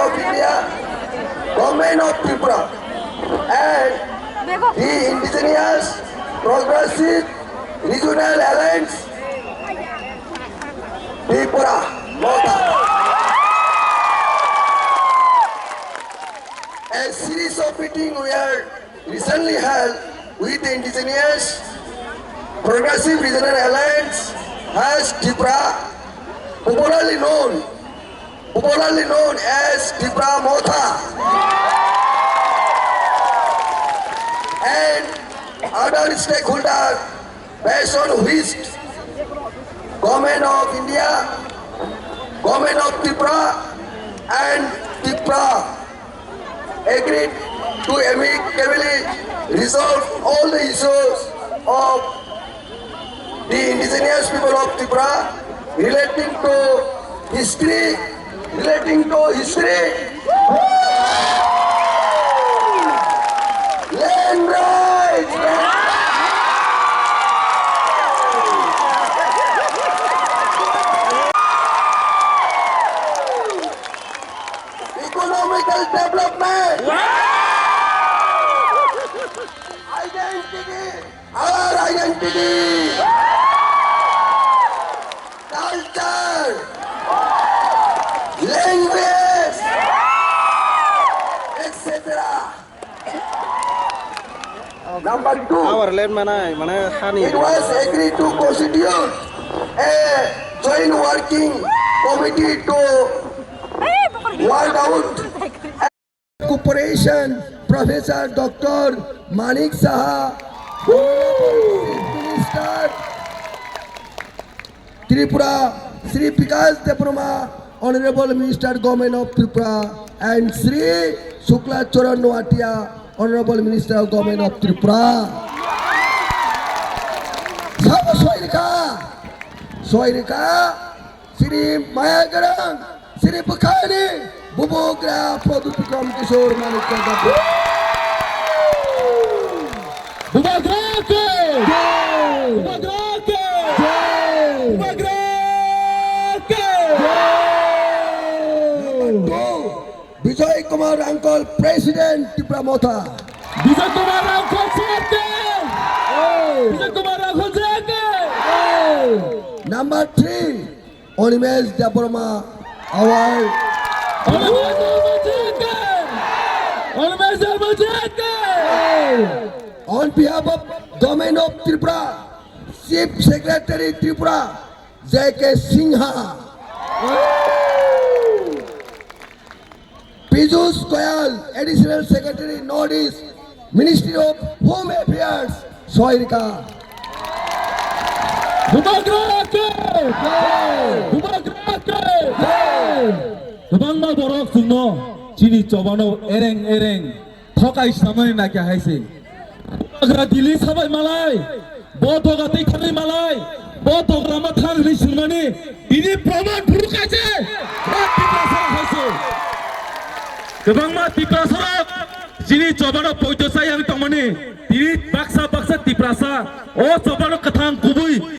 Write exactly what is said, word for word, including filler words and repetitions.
of India, Government of Tripura, and the Indigenous Progressive Regional Alliance, Tripura, Motha. A series of meetings were recently held with the Indigenous Progressive Regional Alliance as Tripura, popularly known, popularly known as Tripura Motha, and other stakeholders, based on which Government of India, Government of Tripura and Tripura agreed to amicably resolve all the issues of the indigenous people of Tripura relating to history, relating to history. Land rights! Economical development! Identity! Our identity, culture, language, et cetera. Number two, Our land manai, mane hani. It was agreed to constitute a joint working committee to work out Corporation, Professor Doctor Manik Saha, Honorable Chief Minister Tripura, Shri Bikash Debbarma, Honorable Minister, Government of Tripura, and Shri Shukla Charan Noatia, Honorable Minister of Government of Tripura. Sabo soirka, soirka. Sini maya garang, sini bwkhani bubugra Prodip Bikram Kishore Manikya Debbarma. Bubagra ke! Jai! Bubagra ke! Jai! Bubagra ke! Jai! Number two, Bijoy Kumar Rangkhol, President Tipra Motha. Bijoy Kumar Rangkhol Sir ke! Hey! Bijoy Kumar Rangkhol Sir ke! Hey! Number three, Animesh Debbarma, our Animesh Debbarma Sir ke! Animesh Debbarma Sir ke! Hey! On behalf of Government of Tripura, Chief Secretary Tripura, J K Singha. Piyush Goyal, Additional Secretary, North East, Ministry of Home Affairs, soirka. Bubagra ke! Jai! Bubagra ke! Jai! Kwbangma borok chwngno chini chobano ereng ereng thokai samani naikha hai se. Bubagra Delhi sabai malai, bo doga tei thangwi malai, bo dogra ma thang hwnwi swngmani, tini proman phuru kaise, ba Tiprasa hai se. Kwbangma Tiprasa rok chini chobano poito chai yang tongmani, tini baksa baksa Tiprasa o chobano kwthang kubui